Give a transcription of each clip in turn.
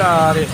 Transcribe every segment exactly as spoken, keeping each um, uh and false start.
Tại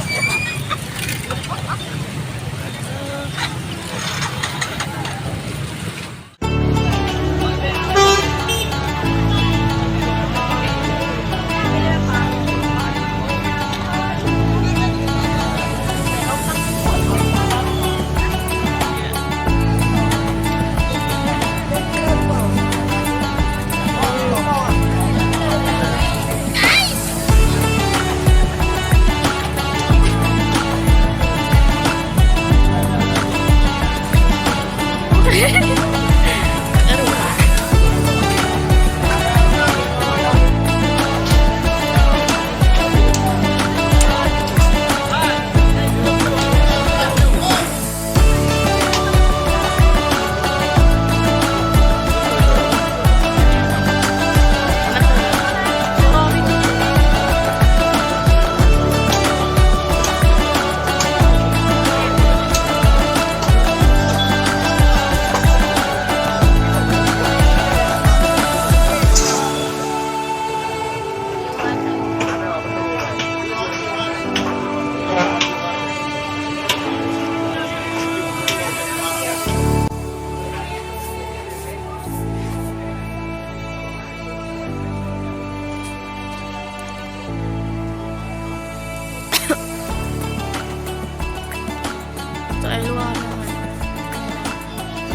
lua rồi.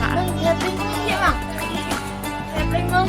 Bang, ya, Bang, ya, Bang. Ya, Bang, Bang.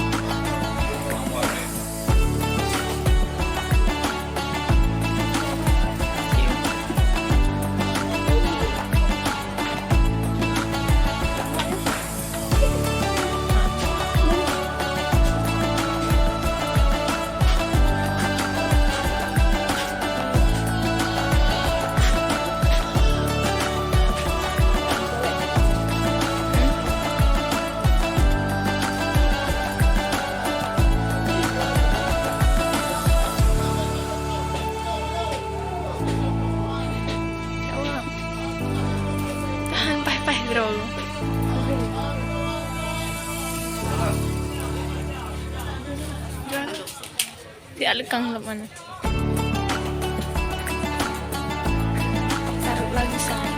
Tahan paih-paih droe. Tiak lekang lom mana. Taruh lagi, sayang.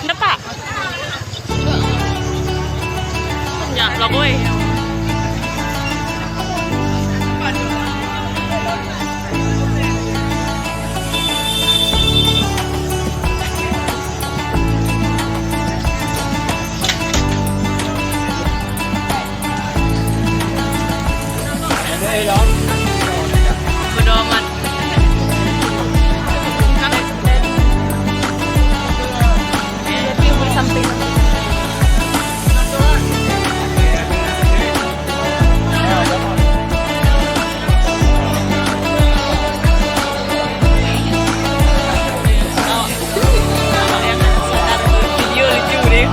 Kenapa? Ya, lagoi. Bodoh amat. Video lucu deh.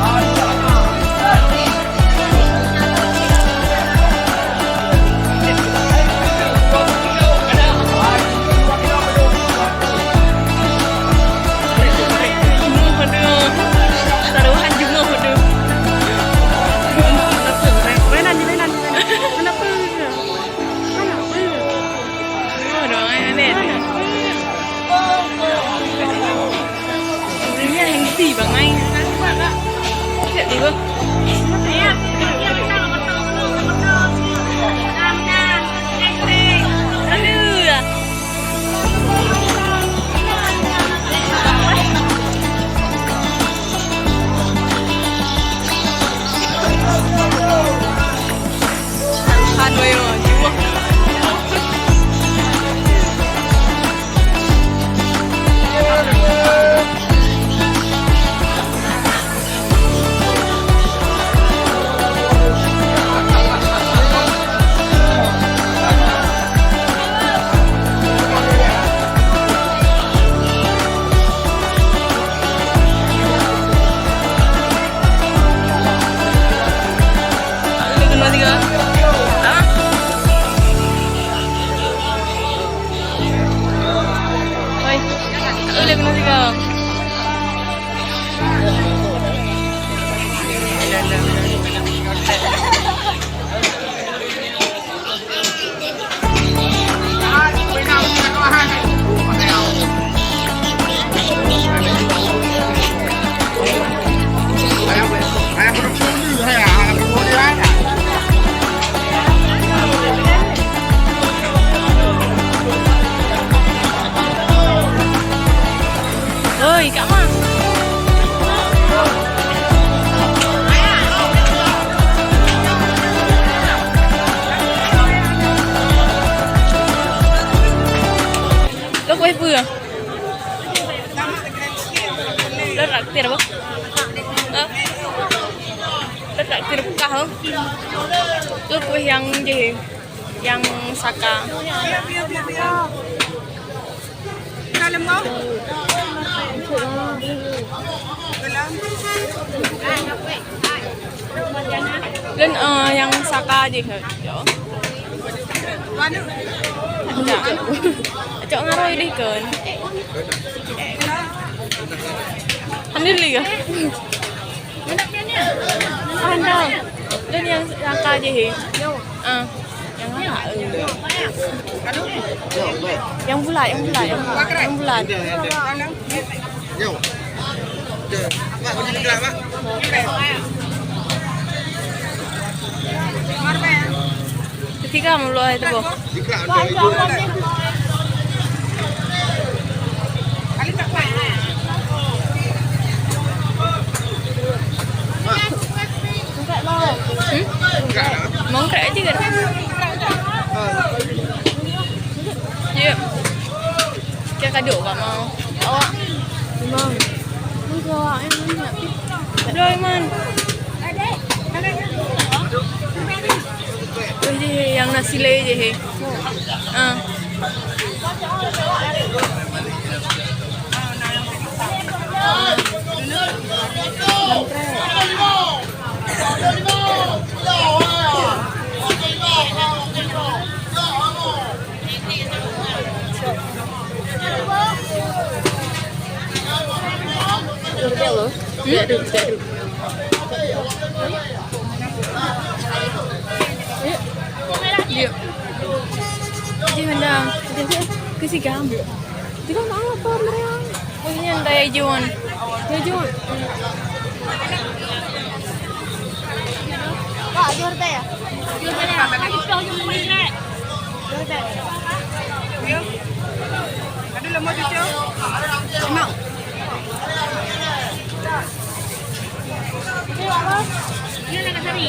Taruhan jumlah tu. Mainan ni, mainan ni, mainan. Kenapa? Kenapa? Oh, doang, eh, Anet. Kenapa? Orangnya hengsi bangai. Cek dulu. Aduh. Tahan, boy, oh, jiwa. Lo kueh peue? Lo traktir apa? Ha? Lo traktir bekah apa? Lo kueh nyang jih, nyang saka. Dan eh, nyang saka jih. Cok ngaroi deh kon. Alhamdulillah. Pandang. Dan nyang saka jih. Ah, nyang mana? Nyang bulat, nyang bulat, nyang bulat. Ketiga meuluai teuboh. Hmm? Mangkrek aja kan? Ya. Kita kaduk kat mau. Awak. Memang. Muka awak yang mana? Belum, Iman. Weh, jih, nyang na silée jih. Ah. Hmm? Ya. Jadi, Honda, kita ke, ke Sigam. Kita mau apa, Mariam? Oh, ini yang daya Jun. Daya Jun. Pak, jual teh ya? Jual teh ya? Jual teh. Aduh, lemah cucu. Lemah. Ini apa? Ini nak cari.